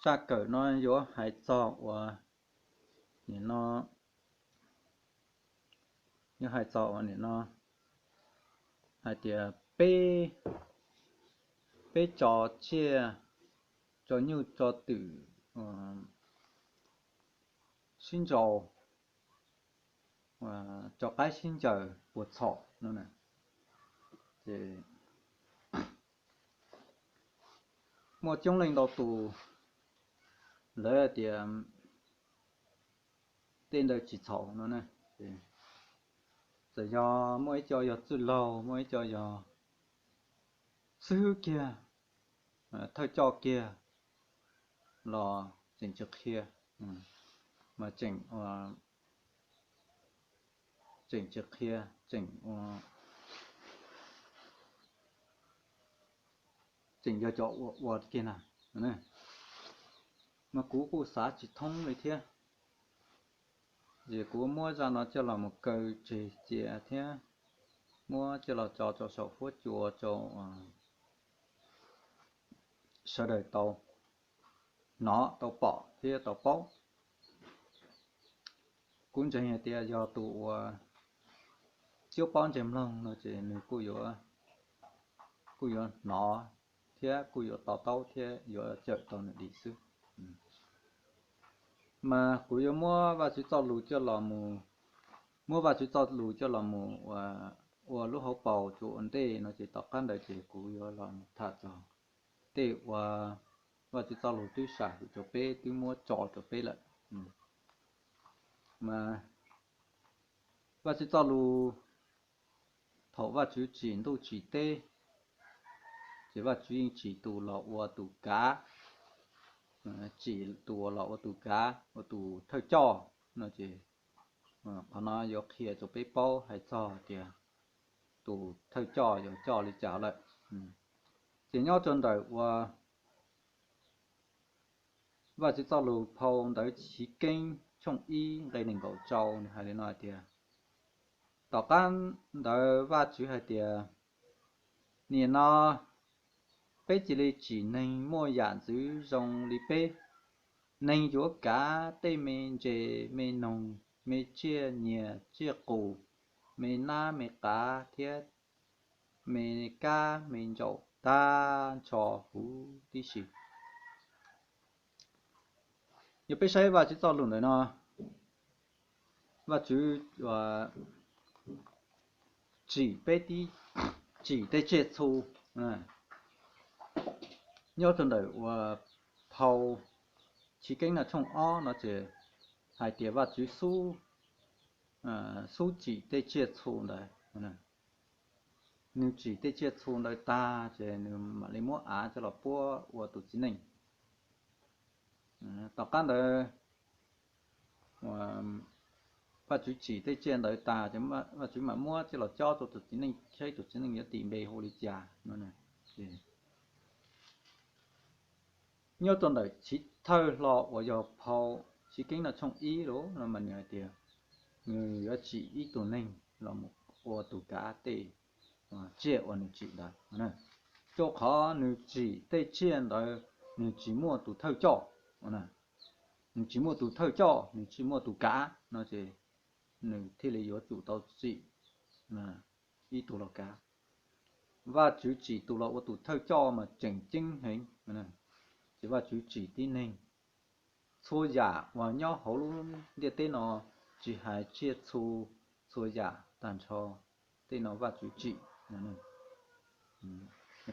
Tsaj kawm no yuav hais txog uas nim no, yuav hais txog uas nim no hais tias peb, peb tso tsiaj, tso nyuj tso twm sib nraus, tso qaib sib ncaws puas txhaum no na. Ces muaj coob leej ntau tus lawv tias tej ntawd tsis txhaum no na. Txawm yog muaj ib co yog txwj laug, muaj ib co yog xib hwb kiag, thawj coj kiag los tseem tsis qhia, mas tseem, tseem tsis qhia, tseem, tseem yog cov ua ua kiag na. Mas kuv kuj xav tsis thoob li thiab. Ces kuv muab zaj no coj los mus kaw tseg cia thiab muab coj los tso rau saum huab cua rau sawv daws tau hnov tau pom thiab tau paub. Kuv ntseeg hais tias yog tus uas tsis paub ntseeg mloog no ces nws kuj yuav, kuj yuav hnov thiab kuj yuav to taub thiab yuav cawm tau nws dim xwb. Mas kuv yuav muab Vajtswv txoj lus coj los mus, muab Vajtswv txoj lus coj los mus ua lub hauv paus tsuas ua ntej no ces tom qab ntawd ces kuv yuav los mus tham txog tej uas Vajtswv txoj lus twb sam hwm rau peb, twb muab tso rau peb lawm. Mas Vajtswv txoj lus, thaum Vajtswv tsim ntuj tsim teb, ces Vajtswv yeej tsim tus los ua tus kav, tsim tus los ua tus kav, ua tus thawj coj no ces qhov no yuav qhia rau peb paub hais txog tias tus thawj coj yuav coj li cas lawm. Ces nyob rau ntawm uas Vajtswv txoj lus phau ntawv Chiv Keeb tshooj ib nqe nees nkaum rau nws hais li no hais tias, tom qab ntawd Vajtswv hais tias, nim no peb cia li tsim neeg muaj yam ntxwv zoo li peb. Neeg yuav kav tej me ntses, me noog, me tsiaj nyias tsiaj qus, me nab me qav thiab me kab me ntsaum tag nrho huv tib si. Yog peb saib Vajtswv txoj lus ntawm no, Vajtswv tsim peb tib, tsim tej tsiaj txhu. Nyob rau ntawm uas phau Chiv Keeb no tshooj ob no ces hais tias Vajtswv xub, xub tsim tej tsiaj txhu ntawd. Nws tsim tej tsiaj txhu ntawd tag ces nws mam li muab av coj los puab ua tus txiv neej. Tom qab ntawd Vajtswv tsim tej tsiaj ntawd tag ces Vajtswv mam muab coj los cob rau tus txiv neej saib tus txiv neej yuav tis npe hu li cas no. Nyob rau ntawm chiv thawj hlo uas yog phau Chiv Keeb no tshooj ib los no mas nws hais tias nws yuav tsim ib tug neeg los mus ua tus kav tej tsiaj uas nws tsim ntawd. Rau qhov nws tsim tej tsiaj ntawd nws tsis muaj tus thawj coj, nws tsis muaj tus thawj coj, nws tsis muaj tus kav no ces nws thiaj li yuav tsum tau tsim ib tug los kav. Vajtswv tsim tus los ua tus thawj coj mas tseem ceeb heev, ces Vajtswv tsim tib neeg. Txhua yam uas nyob hauv lub ntiaj teb no, tsis hais tsiaj txhu, txhua yam tag nrho tej no Vajtswv tsim.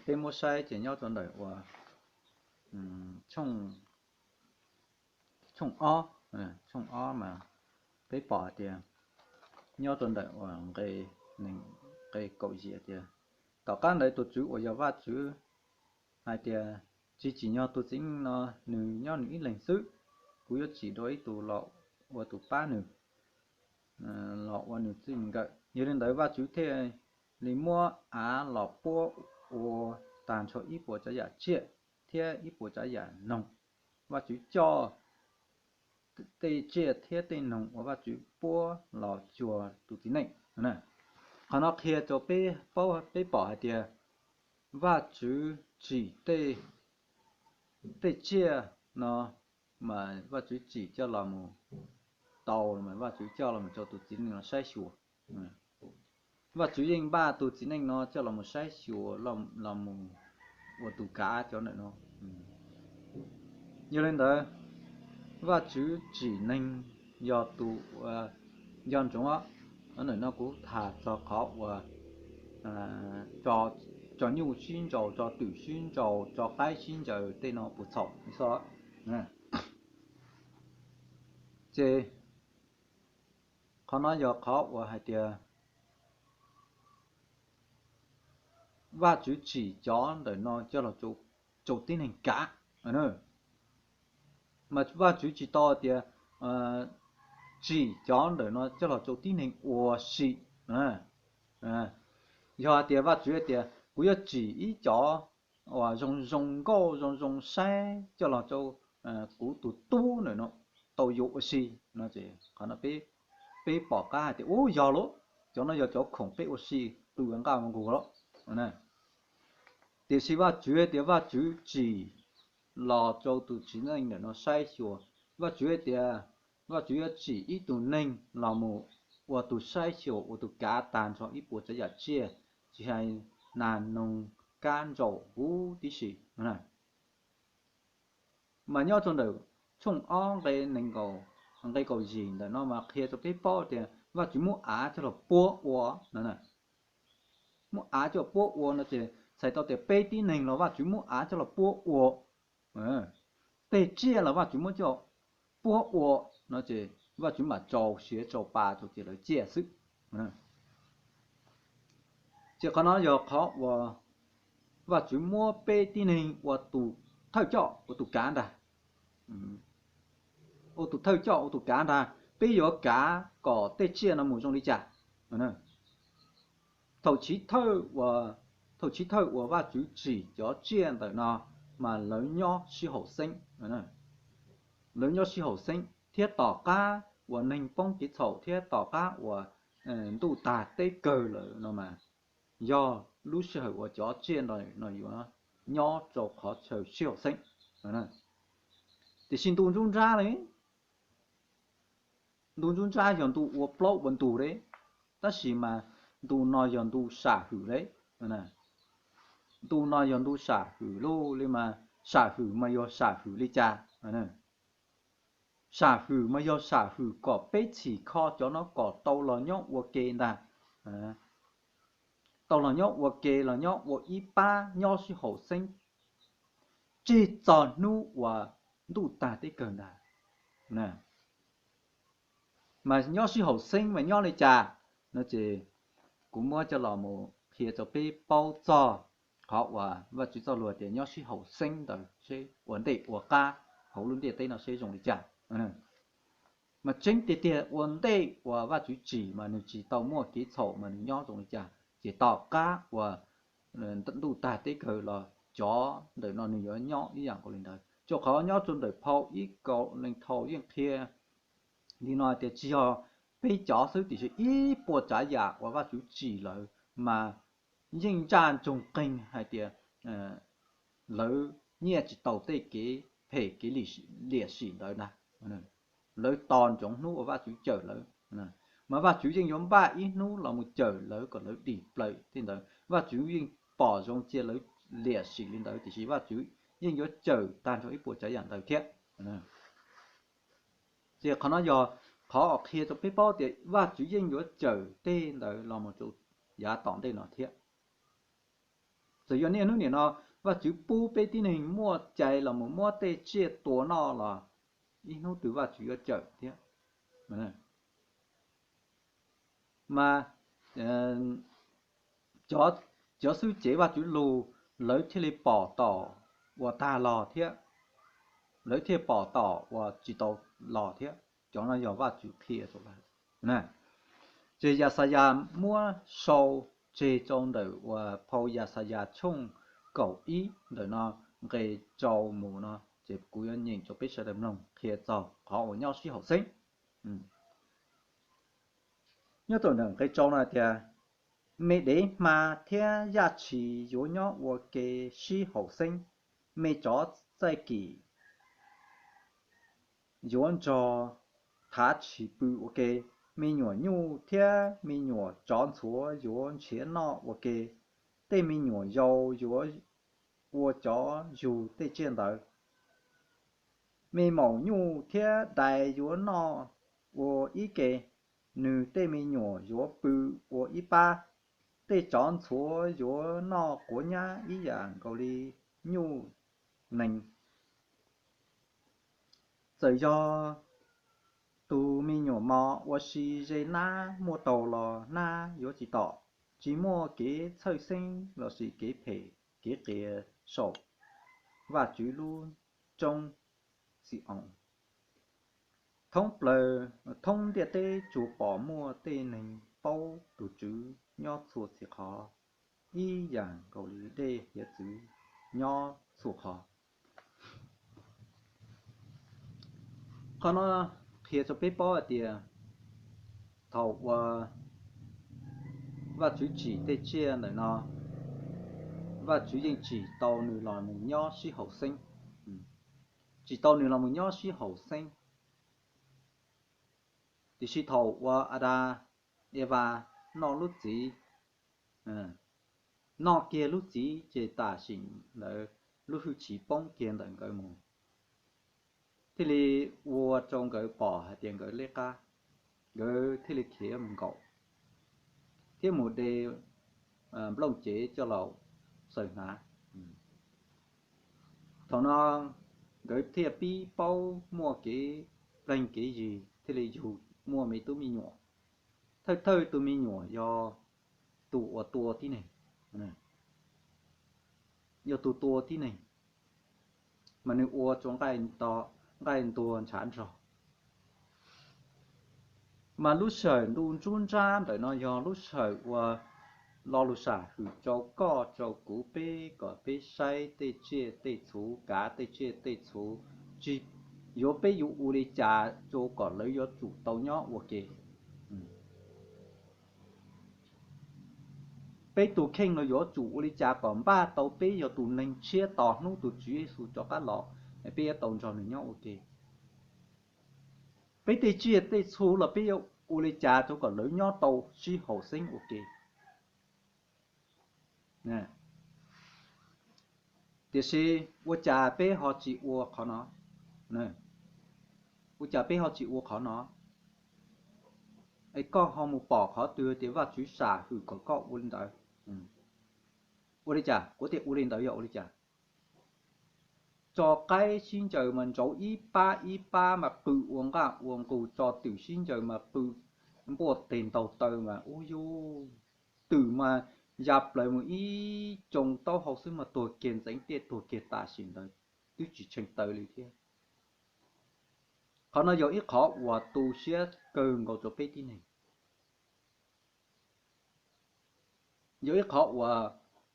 Peb muab saib ces nyob rau ntawm uas tshooj ob, tshooj ob mas peb pom hais tias nyob rau ntawm uas nqe, nqe kaum yim tias, tom qab ntawd tus Tswv uas yog Vajtswv hais tias, tsis tsim nyog tus txiv neej no nws nyob nws ib leeg xwb, kuv yuav tsim dua ib tug los ua tus pab nws, los ua nws txij nkawm. Yog li ntawd Vajtswv thiaj li muab av los puab ua tag nrho ib puas tsav yam tsiaj thiab ib puas tsav yam noog. Vajtswv coj tej tsiaj thiab tej noog uas Vajtswv puab los cuag tus txiv neej. Qhov no qhia rau peb paub, peb pom hais tias Vajtswv tsim tej tsiaj no mas Vajtswv tsim coj los mus tau, mas Vajtswv coj los rau tus txiv neej no saib xyuas. Vajtswv yeej npaj tus txiv neej no coj los mus saib xyuas, los mus ua tus kav cov ntawm no. Yog li ntawd, Vajtswv tsim neeg yog tus nco ntsoov. Ntawm no kuv tham txog qhov uas tso nyuj sib nraus, tso twm sib nraus, tso qaib sib ncaws tej no puas txhaum xwb. Ces qhov no yog qhov uas hais tias Vajtswv tsim cov ntawm no coj los rau tib neeg kav. Mas Vajtswv tsis tau tias tsim cov ntawm no coj los rau tib neeg ua si. Yog hais tias Vajtswv hais tias kuv yuav tsim ib cov uas zoo zoo nkauj zoo zoo saib coj los rau kuv tus tub ntawm no tau yuav ua si no, qhov no peb pom qab hais tias ub yog lawm, cov no yog cov khoom peb ua si pw ua nqaj ua nqug lawm. Tiam sis Vajtswv tias Vajtswv tsim los rau tus txiv neej ntawm no saib xyuas. Vajtswv tias Vajtswv yuav tsim ib tug neeg los mus ua tus saib xyuas, ua tus kav tag nrho ib puas tsav yam tsiaj, tsis hais nas noog kab ntsaum huv tib si. Mas nyob rau ntawm tshooj ob nqe nees nkaum, nqe kaum yim ntawm no mas qhia rau peb paub tias Vajtswv muab av coj los puab ua no. Muab av coj puab ua no ces txhais tau tias peb tib neeg los Vajtswv muab av coj los puab ua. Tej tsiaj los Vajtswv muab coj puab ua no ces Vajtswv mam tsaus siav tsaus pa rau ces lawv ciaj xwb. Ces qhov no yog qhov uas Vajtswv muab peb tib neeg ua tus thawj coj ua tus kav ntag. Ua tus thawj coj ua tus kav ntag, peb yuav kav kom tej tsiaj no mus zoo li cas. Thaum chiv thawj, thaum chiv thawj uas Vajtswv tsim cov tsiaj ntawm no mas lawv nyob sib haum xeeb. Lawv nyob sib haum xeeb thiab tom qab uas neeg poob kev txhaum thiab tom qab uas ntuj tag teb kawg lawm no mas yog lub sij hawm uas cov tsiaj no yuav nyob rau qhov chaw sib haum xeeb. Tiam sis ntu nruab nrab li, ntu nruab nrab yog ntu ua plaub ua ntug li, tab sis mas ntu no yog ntu sam hwm li. Ntu no yog ntu sam hwm lauj, li mas sam hwm mas yog sam hwm li cas? Sam hwm mas yog sam hwm kom peb txhim kho cov no kom tau los nyob ua ke ntag. Tau los nyob ua ke, los nyob ua ib pab, nyob sib haum xeeb tseg txog hnub uas ntuj tag teb kawg ntag. Mas nyob sib haum xeeb mas nyob li cas no ces kuv muab coj los mus qhia rau peb paub txog qhov uas Vajtswv txoj lus tias nyob sib haum xeeb ntawd seb ua ntej ua qab hauv lub ntiaj teb no seb zoo li cas. Mas tseeb tiag tiag ua ntej uas Vajtswv tsim mas nws tsis tau muaj kev txhaum mas nws nyob zoo li cas, ces tom qab uas ntuj tag teb kawg los cov ntawm no nws yuav nyob ib yam nkaus li ntawd. Rau qhov nyob rau ntawm phau ib Kauleethaus yeej qhia li no tias tsis yog peb cov xwb, tiam sis ib puas tsav yam uas Vajtswv tsim lawm mas yeej ntsaj ntsoog qeeg hais tias lawv nyiaj tsis tau tej kev phem kev liam sim ntawd ntag. Lawv tos ntsoov hnub uas Vajtswv cawm lawv. Mas Vajtswv yeej yuav npaj ib hnub los mus cawm lawv kom lawv dim plaws tej ntawd. Vajtswv yeej pom zoo cia lawv liam sim li ntawd, tiam sis Vajtswv yeej yuav cawm tag nrho ib puas tsav yam ntawd thiab. Ces qhov no yog qhov uas qhia rau peb paub tias Vajtswv yeej yuav cawm tej ntawd los mus rau yav tom ntej no thiab. Txawm yog niaj hnub nim no Vajtswv pub peb tib neeg muaj cai los mus muab tej tsiaj tua noj los ib hnub twg Vajtswv yuav cawm thiab. Mas cov xwb cev Vajtswv lus lawv thiaj li pom tom uas tag los thiab, lawv thiaj pom tom uas tsis tau los thiab. Cov no yog Vajtswv qhia rau lawv. Ces Yaxayas muab sau tseg rau ntawm uas phau Yaxayas tshooj kaum ib ntawm no nqe rau mus no, ces kuv yuav nyeem rau peb sawv daws mloog qhia txog qhov uas nyob sib haum xeeb. Nyob rau ntawm nqe rau no tias, me dev hma thiab yaj tshis yuav nyob ua ke sib haum xeeb, me tsov txaij kim yuav nrog thav tshis pw ua ke. Me nyuam nyuj thiab me nyuam tsov ntxhuav yuav nrhiav noj ua ke. Tej me nyuam yau yuav ua cov yug tej tsiaj ntawd. Me maum nyuj thiab dais yuav noj ua ib ke, nws tej me nyuam yuav pw ua ib pab. Tej tsov ntxhuav yuav noj quav nyab ib yam nkaus li nyuj nees. Txawm yog tus me nyuam mos ua si ze nab muaj taug los nab yuav tsis tom, tsis muaj kev txhawj xeeb lossis kev phem kev qias saum Vajtswv lub roob Xi-oos. Thoob plaws, thoob ntiaj teb tsuas pom muaj tej neeg paub tus Tswv nyob txhua txhia qhov, ib yam nkaus li dej hiav txwv nyob txhua qhov. Qhov no qhia rau peb paub hais tias thaum uas Vajtswv tsim tej tsiaj ntawm no, Vajtswv yeej tsim tau nws los mus nyob sib haum xeeb. Tsim tau nws los mus nyob sib haum xeeb. Tiam sis thaum uas Adas, Evas noj lub txiv, noj kiag lub txiv ces tam sim ntawd lub hwj chim poob kiag ntawm nkawd mus, thiaj li ua rau nkawd pom hais tias nkawd liab qab, nkawd thiaj li khiav mus nkaum thiab mus de nplooj cev coj los xaws hnav. Thaum no nkawd thiaj pib paub muaj kev pleeg kev yig thiaj li yug muaj me tub me nyuam. Thawj thawj tus me nyuam yog tus uas tua tib neeg, yog tus tua tib neeg, mas nws ua rau nqaij ntuag ntshav nrog. Mas lub sij hawm ntu nruab nrab ntawm no yog lub sij hawm uas lo lus sam hwm rau koj rau kuv peb kom peb saib tej tsiaj tej txhu, kav tej tsiaj tej txhu, tsis, yuav peb yuav ua li cas rau kom lawv yuav tsum tau nyob ua ke. Peb tus kheej no yuav tsum ua li cas kom npaj tau peb yog tus neeg tshiab tos hnub tus Tswv Yexus rov qab los, peb yuav tau nrog nws nyob ua ke. Peb tej tsiaj tej txhu los peb yuav ua li cas rau kom lawv nyob tau sib haum xeeb ua ke. Tiam sis ua cas peb ho tsis ua qhov no? Ua cas peb ho tsis ua qhov no? Es koj ho mus pom qhov twg tias Vajtswv sam hwm kom koj ua li ntawd? Ua li cas? Kuv tias ua li ntawd yog ua li cas? Tso qaib sib ncaws mas ntsauv ib pab ib pab mas qw ua nqaj ua nqug, tso twm sib ncaws mas qw npuaj teg ntaug taw mas ub yub, twm mas ya plaws mus ib tsoo taub hau xwb mas tuag kiag ntxeev tiaj tuag kiag tam sim ntawd, twb tsis tshee taw li thiab. Qhov no yog ib qhov uas tu siab kawg nkaus rau peb tib neeg. Yog ib qhov uas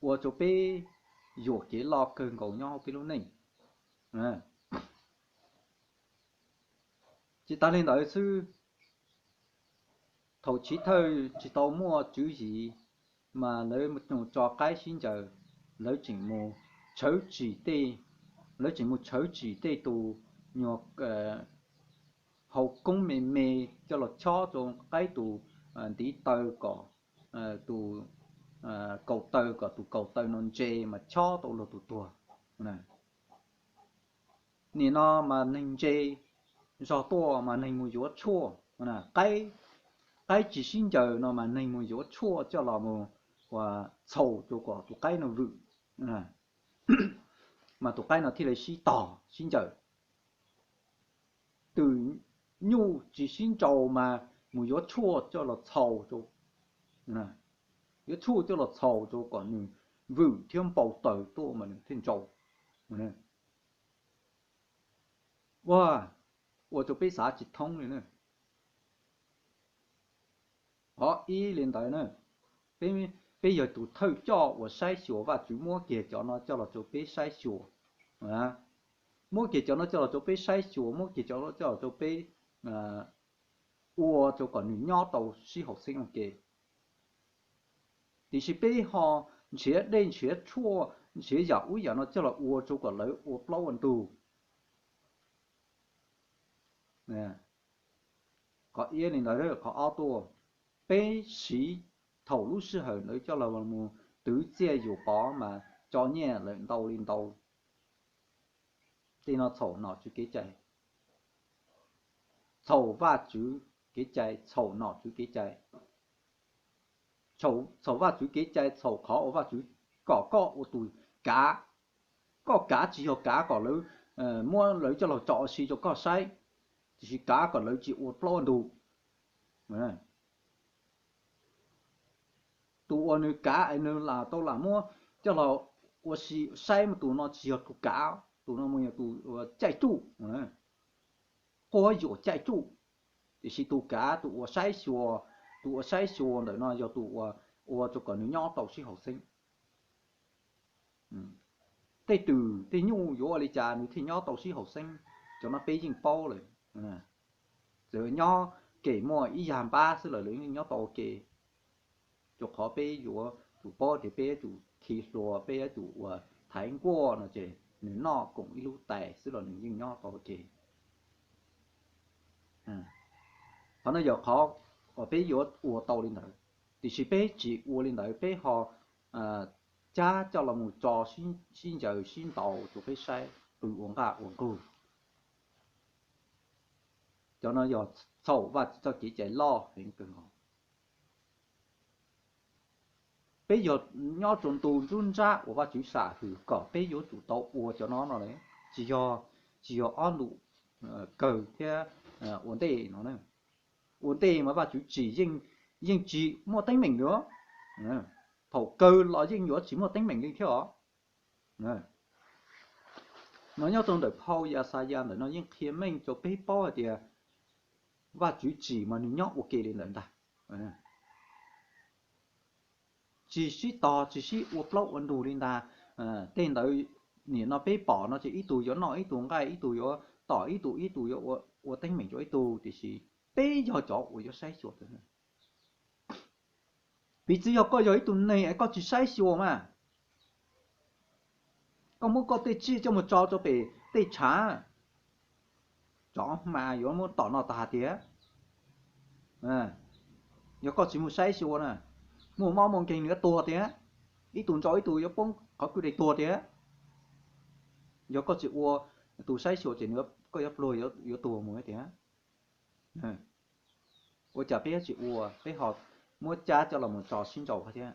ua rau peb yuam kev loj kawg nkaus nyob hauv peb lub neej. Tsis tas li ntawd xwb, thaum chiv thawj tsis tau muaj tswv yim, mas lawv tso qaib sib ncaws, lawv tseem mus tshawv tsim tej, lawv tseem mus tshawv tsim tej tus nyuag hau koob me me coj los chob rau qaib tus ntiv taw kom tus kaus taw, kom tus kaus taw no ntse mas chob tau luag tus tuag. Nim no mas neeg ntse, zog tuaj mas neeg mus yuav tshuaj, qaib tsis sib ncaws no mas neeg mus yuav tshuaj coj los mus ua txhaus rau kom tus qaib no vwm, mas tus qaib no thiaj li sib tog sib ncaws. Twm nyuj tsis sib nraus mas mus yuav tshuaj coj los txhaus, yuav tshuaj coj los txhaus rau kom nws vwm thiab npau taws tuaj mas nws thiaj nraus. Ua, ua rau peb xav tsis thoob li na. Qhov ib li ntawd na, peb yog tus thawj coj uas saib xyuas, Vajtswv muab kiag cov no coj los rau peb saib xyuas, muab kiag cov no coj los rau peb saib xyuas, muab kiag cov no coj los rau peb ua rau kom nws nyob tau sib haum xeeb ua ke. Tiam sis peb ho nrhiav dej nrhiav tshuaj nrhiav yam ub yam no coj los ua rau kom lawv ua plaub ua ntug. Qhov iab li ntawd, qhov ob tuaj, peb siv thaum lub sij hawm ntawd coj los mus twv txiaj yus pov mas tso nyiaj lawm ntau li ntau. Tej no txhaum nom tswv kev cai, txhaum Vajtswv kev cai, txhaum nom tswv kev cai. Txhaum Vajtswv kev cai, txhaum qhov uas Vajtswv kom koj ua tus kav. Koj kav tsis yog kav kom lawv muab lawv coj los tso ua si rau koj saib, tiam sis kav kom lawv tsis ua plaub ua ntug. Tus uas nws kav es nws lam tau lam muab coj los ua si saib mas tus no tsis yog tus kav, tus no mas yog tus caij tsuj, quab yuam caij tsuj. Tiam sis tus kav, tus uas saib xyuas, tus uas saib xyuas ntawm no yog tus uas ua rau kom nws nyob tau sib haum xeeb. Tej twm tej nyuj yuav ua li cas nws thiaj nyob tau sib haum xeeb, cov no peb yeej paub lawm. Txawm nyob kem muaj ib yag npab xwb los lawv yeej nyob tau ua ke. Rau qhov peb yuav tsum paub tias peb yuav tsum khi hlua, peb yuav tsum uas thaiv nkuaj no ces nws noj koom ib lub tais xwb los nws yeej nyob tau ua ke. Qhov no yog qhov uas peb yuav ua tau li ntawd, tiam sis peb tsis ua li ntawd, peb ho cab coj los mus tso sib ncaws sib ntaus rau peb saib qw ua nqaj ua nqug. Cov no yog txhaum Vajtswv txoj kev cai loj heev kawg nkaus. Peb yog nyob rau ntu nruab nrab uas Vajtswv sam hwm kom peb yuav tsum tau ua cov no no, tsis yog, tsis yog ob ntu kawg thiab ua ntej no. Ua ntej mas Vajtswv tsim yeej tsis muaj teeb meem li. Thaum kawg los yeej yuav tsis muaj teeb meem li thiab os. No nyob rau ntawm phau Yaxayas ntawm no yeej qhia meej rau peb paub hais tias Vajtswv tsim mas nws nyob ua ke li ntawd ntag. Tsis sib tog, tsis sib ua plaub ua ntug li ntag. Tej ntawd nim no peb pom no ces ib tug yuav noj ib tug nqaij, ib tug yuav tom ib tug, ib tug yuav ua teeb meem rau ib tug, tiam sis peb yog cov uas yuav saib xyuas. Piv txwv yog koj yog ib tug neeg es koj tsis saib xyuas mas koj muab koj tej tsiaj coj mus tso rau pem tej tshav, tsov hma yuav muab tom noj tas tiag. Yog koj tsis mus saib xyuas na, muaj mob muaj nkeeg nws yuav tuag tiag, ib tug ntsau ib tug yuav poob qhov kwj deg tuag tiag. Yog koj tsis ua tus saib xyuas ces koj yuav pluag yuav tuag mus tiag. Ua cas peb tsis ua, peb ho muab cab coj los mus tso sib nraus thiab,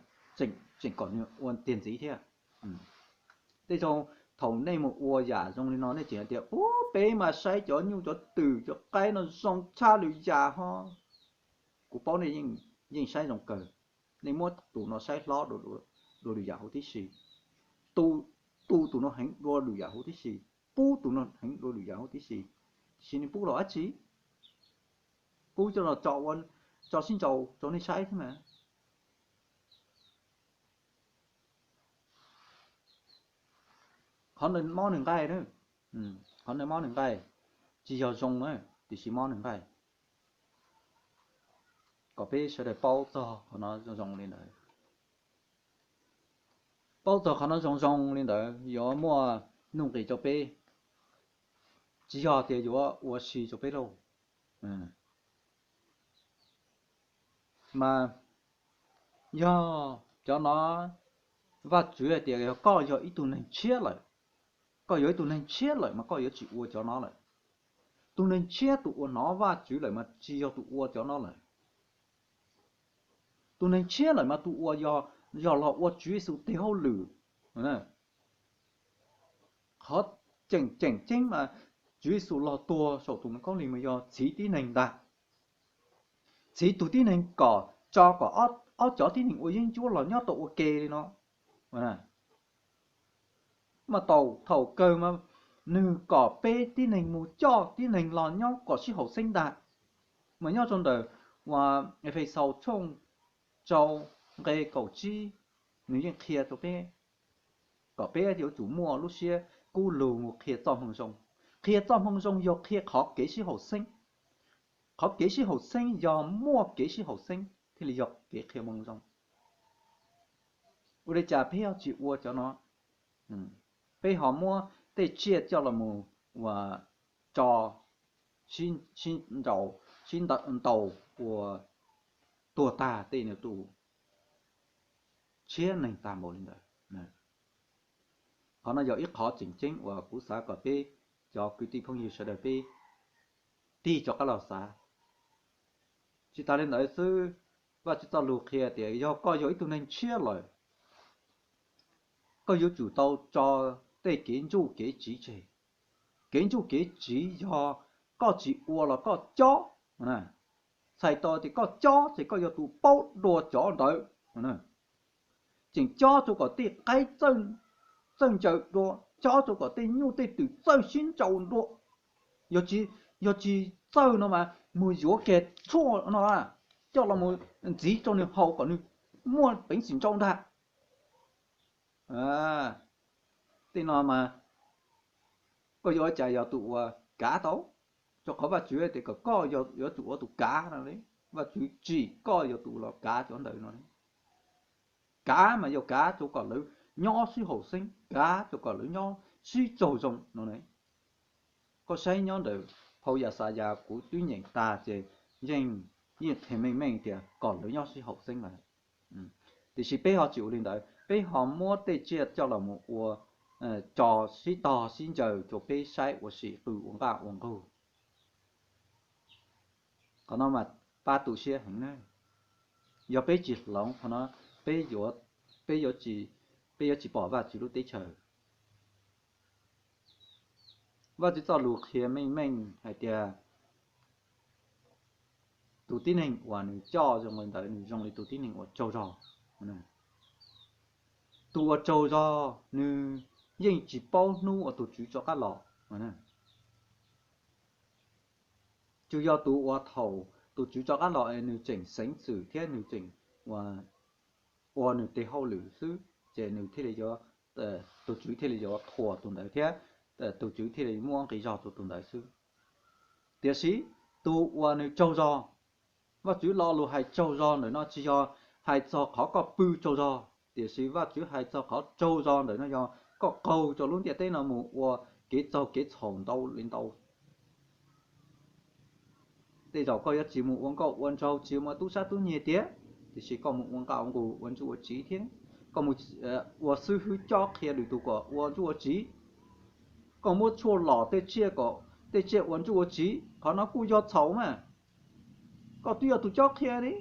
tseem kom nws ua tiag ntxiv thiab. Tej zaum thaum nej mus ua yam zoo li no nej tseem hais tias, ub, peb mas saib cov nyuj cov twm cov qaib no zoo tshaj lwm yam ho. Kuv paub nej yeej saib zoo kawg, nej muab tus no saib hlob dua lwm yam huv tib si, tu tus no heev dua lwm yam huv tib si, pub tus no heev dua lwm yam huv tib si, tiam sis nej pub los dab tsi? Pub coj los tso sib nraus rau nej saib thiab mas. Qhov mob nws nqaij, qhov mob nws nqaij, tsis yog zoo na, tiam sis mob nws nqaij. Kom peb sawv daws paub txog qhov no zoo zoo li ntawd. Paub txog qhov no zoo zoo li ntawd yuav muaj nuj nqis rau peb, tsis yog tias yuav ua si rau peb lauj. Mas yog cov no, Vajtswv hais tias yog koj yog ib tug neeg tshiab lawm, koj yog ib tug neeg tshiab lawm mas koj yuav tsis ua cov no lawm. Tus neeg tshiab tus uas hnov Vajtswv lawm mas tsis yog tus ua cov no lawm. Tus neeg tshiab lawm mas tus uas yog los ua Tswv Yexus tes hauj lwm. Qhov tseem tseem ceeb mas Tswv Yexus los tuag saum tus ntoo khaub lig mas yog txhiv tib neeg ntag, txhiv tus tib neeg kom tso kom ob cov tib neeg ua yeeb ncuab los nyob tau ua ke li no. Mas tau thaum kawg mas nws kom peb tib neeg mus coj tib neeg los nyob kom sib haum xeeb ntag. Mas nyob rau ntawm Efexaus tshooj rau nqe kaum tsib, nws yeej qhia rau peb kom peb yuav tsum muaj lub siab kub lug mus qhia txoj moo zoo. Qhia txoj moo zoo yog qhia qhov kev sib haum xeeb. Qhov kev sib haum xeeb yog muaj kev sib haum xeeb thiaj li yog kev qhia moo zoo. Ua li cas peb ho tsis ua cov no? Peb ho muab tej tsiaj coj los mus ua tso sib ntaus, sib ntaus ua tuag tag tej tus tshiab neeg tag npaum li ntawd. Qhov no yog ib qhov tseem ceeb uas kuv xav kom peb cov kwv tij phooj ywg sawv daws peb tig rov qab los xav. Tsis tas li ntawd xwb, Vajtswv txoj lus qhia tias yog koj yog ib tug neeg tshiab lawm, koj yuav tsum tau tso tej kev ntsuj kev tsiv tseg. Kev ntsuj kev tsiv yog koj tsis ua los koj cob. Txhais tau tias koj cob ces koj yog tus paub dua cov ntawd. Tseem cob rau kom tej qaib txawj ncaws dua, cob rau kom tej nyuj tej twm txawj sib ntaus dua. Yog tsis txawj no mas mus yuav kiag tshuaj no coj los mus ntxiv rau nws haus kom nws muaj peev xwm ntsau ntag. Tej no mas koj yuav ua cas yog tus uas kav tau? Rau qhov Vajtswv tias kom koj yuav tsum ua tus kav no li. Vajtswv tsim koj yog tus los kav cov ntawd no li. Kav mas yog kav rau kom lawv nyob sib haum xeeb, kav rau kom lawv nyob sib raug zoo no. Koj saib nyob ntawm phau Yaxayas kuv twb nyeem tag ces yeej, yeej qhia meej meej tias kom lawv nyob sib haum xeeb lawm. Tiam sis peb ho tsis ua li ntawd, peb ho muab tej tsiaj coj los mus ua tso sib tog sib ncaws rau peb saib ua si qw ua nqaj ua nqug. Qhov no mas pab tu siab heev na. Yog peb tsis hloov qhov no, peb yuav, peb yuav tsis, peb yuav tsis pom Vajtswv lub teb chaws. Vajtswv txoj lus qhia meej meej hais tias tus tib neeg uas nws coj zoo li ntawd nws zoo li tus tib neeg uas tsaug zog. Tus uas tsaug zog nws yeej tsis paub hnub uas tus Tswv rov qab los. Tsuas yog tus uas thaum tus Tswv rov qab los es nws tseem xeev xwm thiab nws tseem ua nws tes hauj lwm xwb ces nws thiaj li yuav, tus Tswv thiaj li yuav qhuas tus ntawd thiab tus Tswv thiaj li muab nqi zog rau tus ntawd xwb. Tiam sis tus uas nws tsaug zog, Vajtswv lo lus hais tsaug zog ntawm no tsis yog hais txog qhov koj pw tsaug zog, tiam sis Vajtswv hais txog qhov tsaug zog ntawm no yog koj qaug rau lub ntiaj teb no mus ua kev txaug kev txhaum ntau li ntau. Tej zaum koj yuav tsis mus ua nkauj ua nraug, tsis mus tub sab tub nyiag tiag, tiam sis koj mus ua nqaj ua nqug ua ntsuj ua tsiv thiab, koj mus ua xib hwb cob qhia lwm tus kom ua ntsuj ua tsiv, koj muab tshuaj lom tej tsiaj kom tej tsiaj ua ntsuj ua tsiv, qhov no kuj yog txhaum mas. Koj twb yog tus cob qhia li.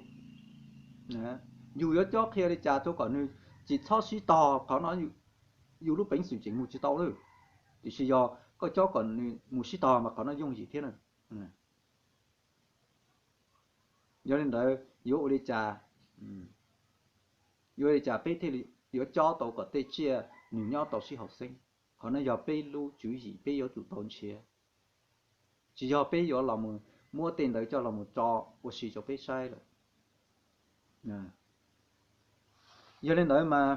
Yus yuav cob qhia li cas rau kom nws tsis txhob sib tog, qhov no yus lub peev xwm tseem mus tsis tau lawm. Tiam sis yog koj cob kom nws mus sib tog mas qhov no yooj yim thiab na. Yog li ntawd yuav ua li cas, yuav ua li cas peb thiaj li yuav cob tau kom tej tsiaj nws nyob tau sib haum xeeb? Qhov no yog peb lub tswv yim peb yuav tsum tau nrhiav. Tsis yog peb yuav los muab tej ntawd coj los mus tso ua si rau peb saib lawm. Yog li ntawd mas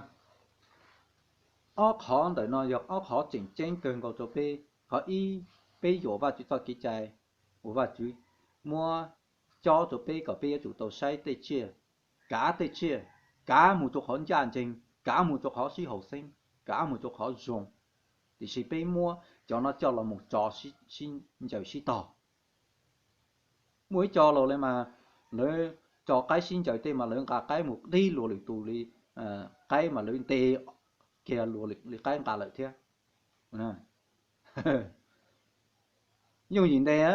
ob qhov ntawm no yog ob qhov tseem ceeb kawg nkaus rau peb. Qhov ib, peb yuam Vajtswv txoj kev cai uas Vajtswv muab cob rau peb kom peb yuav tsum tau saib tej tsiaj, kav tej tsiaj, kav mus rau qhov ncaj ncees, kav mus rau qhov sib haum xeeb, kav mus rau qhov zoo. Tiam sis peb muab cov no coj los mus tso sib ncaws sib tog. Muaj ib co los li mas lawv tso qaib sib ncaws tej mas lawv nqa qaib mus qib luag lwm tus li qaib mas lawv ntes kiag luag li qaib nqa lawm thiab. Yooj yim ntes,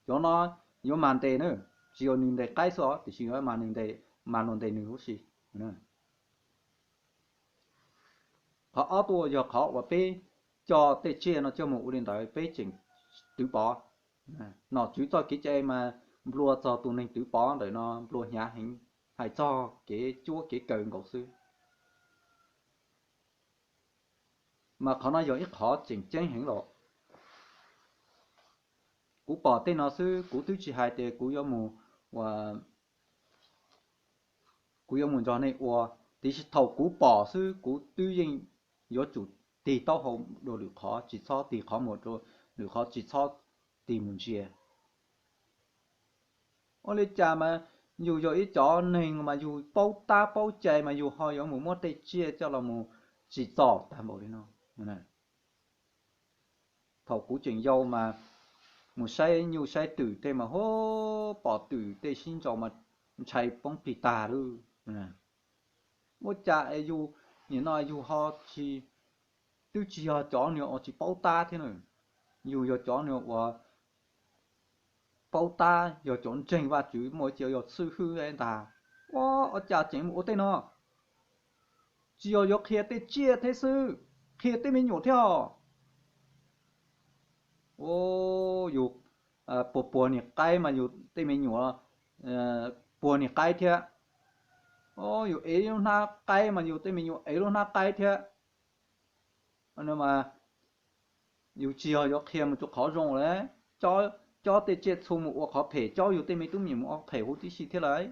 cov no yuav mag ntes na, tsis yog nws ntes qaib xwb os, tiam sis yuav mag nws ntes, mag luag ntes nws huv si. Qhov ob tuaj yog qhov uas peb coj tej tsiaj no coj mus ua li ntawd peb tseem twv pov. Nom tswv txoj kev cai mas nplua txog tus neeg twv pov ntawm no nplua hnyav heev, hais txog kev cuab kev kaw nkaus xwb. Mas qhov no yog ib qhov tseem ceeb heev los. Kuv pom tej no xwb kuv twb tsis hais tias kuv yuav mus, kuv yuav mus nrog nej ua, tiam sis thaum kuv pom xwb kuv twb yeej yuav tsum tig taub hau dua lwm qhov, tsis txhob tig qhov muag dua lwm qhov, tsis txhob tig mus ntsia. Ua li cas mas yus yog ib cov neeg mas yus paub tab paub cai mas yus ho yuav mus muab tej tsiaj coj los mus tsim txom tag npaum li no? Thaum kuv tseem yau mas mus saib nyuj saib twm tej mas hu, pom twm tej sib nraus mas ntshai poob plig tag lawm. Ua cas es yus nim no yus ho tsis, twb tsis yog cov niag uas tsis paub tab thiab na, yus yog cov niag uas paub tab, yog cov ntseeg Vajtswv, muaj ib co yog xib hwb ntag. Ua, ua cas tseem mus ua tej no? Tsis yog yuav qhia tej tsiaj thiab xwb, qhia tej me nyuam thiab os. Ua, yus puag puag niag qaib mas yus tej me nyuam puag niag qaib thiab. Yus ev lub hnab qaib mas yus tej me nyuam ev lub hnab qaib thiab. Mas yus tsis yog yuav qhia mus rau qhov zoo lawm, cob tej tsiaj txhu mus ua qhov phem, cob yus tej me tub me nyuam mus ua phem huv tib si thiab lawm.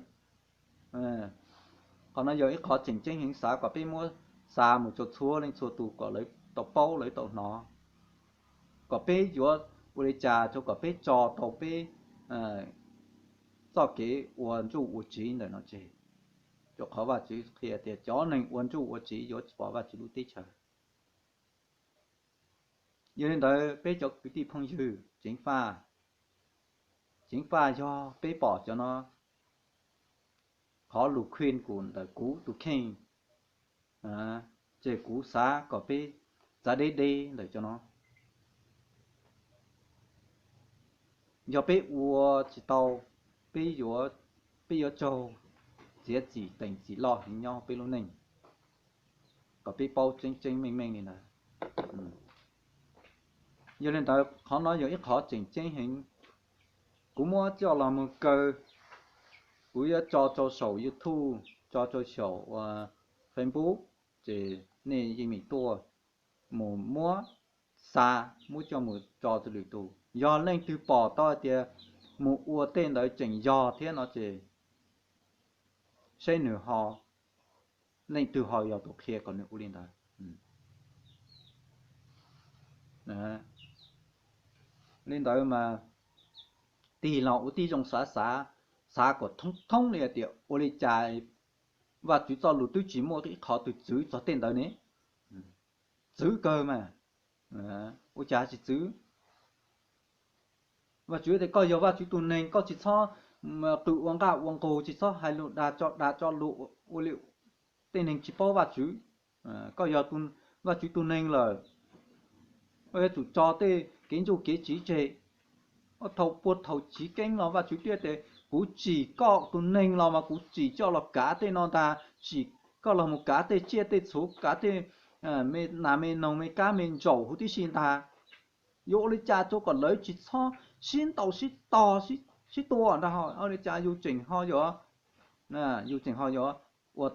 Qhov no yog ib qhov tseem ceeb heev, xav kom peb muab xa mus rau txhua leej txhua tus kom lawv tau paub lawv tau hnov, kom peb yuav ua li cas rau kom peb tso tau peb txoj kev ua nruj ua tsiv ntawm no tseg. Rau qhov Vajtswv qhia tias cov neeg ua nruj ua tsiv yuav tsis pom Vajtswv lub teb chaws. Yog li ntawd peb cov kwv tij phooj ywg, ceev faj, ceev faj yog peb pom cov no, qhov lus khuyên kuv ntawm kuv tus kheej, ces kuv xav kom peb txav deb deb ntawm cov no. Yog peb ua tsis tau, peb yuav, peb yuav raug txiav txim teem txim loj heev nyob peb lub neej, kom peb paub tseeb tseeb meej meej li ntawd. Yog li ntawd qhov no yog ib qhov tseem ceeb heev, kuv muab coj los mus kaw, kuv yuav tso rau saum YouTube, tso rau saum Facebook, ces nej yeej meem tuaj mus muab xa, muab coj mus tso rau lwm tus. Yog leej twg pom tau hais tias mus ua tej ntawd tseem yog thiab no ces seb nws ho, leej twg ho yog tus qhia kom nws ua li ntawd. Li ntawd mas tig los ua tib zoo xav xav, xav kom thoob thoob li hais tias ua li cas Vajtswv txoj lus twb tsis muaj ib qhov twg txwv txog tej ntawd ne. Txwv kawg mas, ua cas tsis txwv? Vajtswv tias koj yog Vajtswv tus neeg, koj tsis txhob qw ua nqaj ua nqug, tsis txhob hais lus dag tso dag tso lus ua li tej neeg tsis paub Vajtswv. Koj yog Vajtswv tus neeg lawm, koj yuav tsum tso tej kev ntsuj kev tsiv tseg. Thaum puag thaum chiv keeb los Vajtswv twb tias kuv tsim koj tus neeg los mas kuv tsim coj los kav tej no ntag, tsim koj los mus kav tej tsiaj tej txhu, kav tej me nas me noog me kab me ntsaum huv tib si ntag. Yuav ua li cas rau kom lawv tsis txhob sib ntaus sib tog sib tua ntag? Ua li cas yus tseem ho yuav, yus tseem ho yuav ua